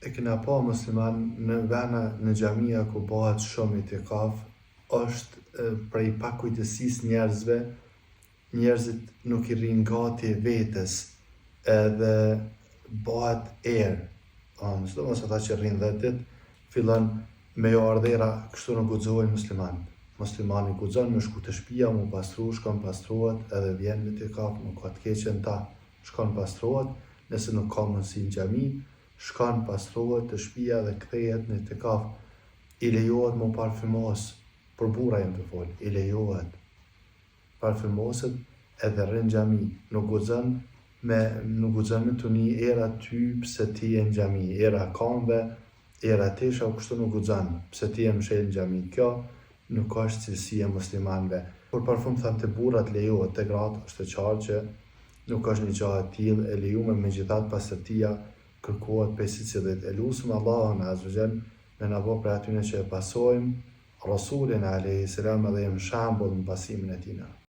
E kena pa musliman në vene në xhamia ku bahet shumë itikaf, është prej pakujdesisë njerëzve, njerëzit nuk i rrinë gati vetes edhe bahet erë, um, sidomos ata që rrinë 10 ditë, fillon me ju ardh era, kështu nuk guxojnë muslimanët. Muslimani guxon me shku te shpia, mu pastru, shkon pastrohet edhe vjen në itikaf, nuk ka të keqe në ta, shkon pastrohet, nëse nuk ka mundësi në xhami, shkon pastrohet te shpia dhe kthehet në itikaf. I lejohet mu parfumos, për burra jam tu fol, i lejohet. Parfumoset edhe rrin n'xhami, nuk guxon me nuk guxon me t'u ni era ty pse ti je në xhami, era kamve, era tesha kështu nuk guxon, pse ti je mshel në xhami. Kjo nuk është cilësi e muslimanëve. Por parfum tham te burrat lejohet, te gratë është e qartë që nuk është një gja e tillë e lejume, megjithatë pastërtia kërkohet prej secilit. E lusim Allahun azze ve xhel me na bo prej atyne që e pasojmë Rasulin alejhi selam edhe jem shembull në pasimin e tina.